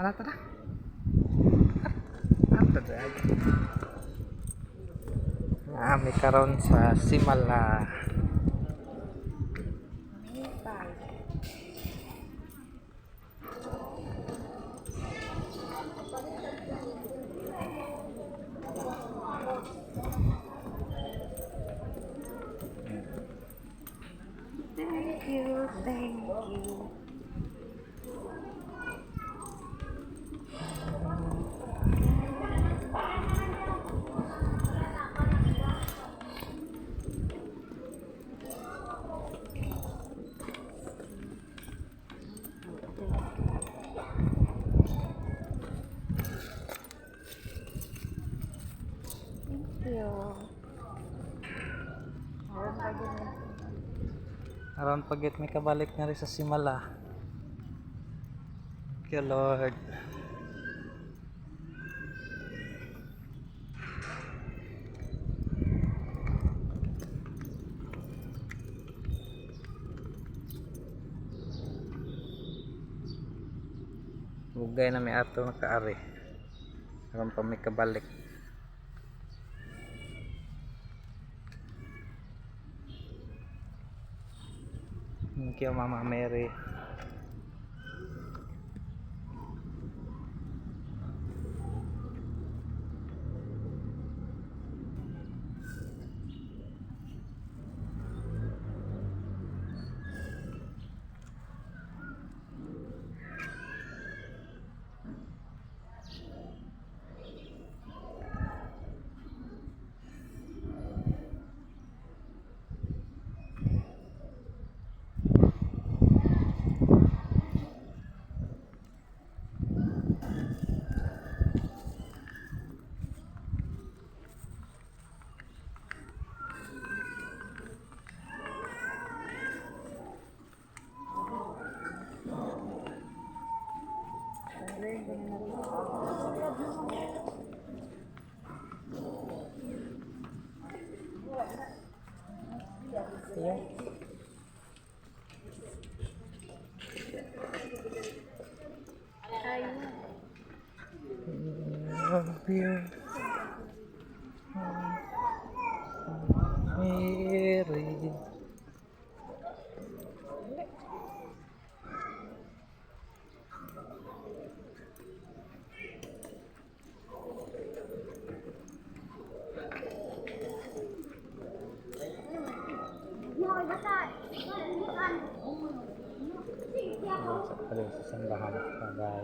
Tara, tara. Tara, tara. Naa mi karon sa Simala. Thank you, thank you. Thank you. Aron pa gyud. Aron pagit may kabalik na rin sa Simala. Thank you, Lord. Ugay na may ato nakaari. Aron pa may kabalik. Thank you, Mama Mary. Yeah. Love you. Mary. Sa simbahan. Bye-bye.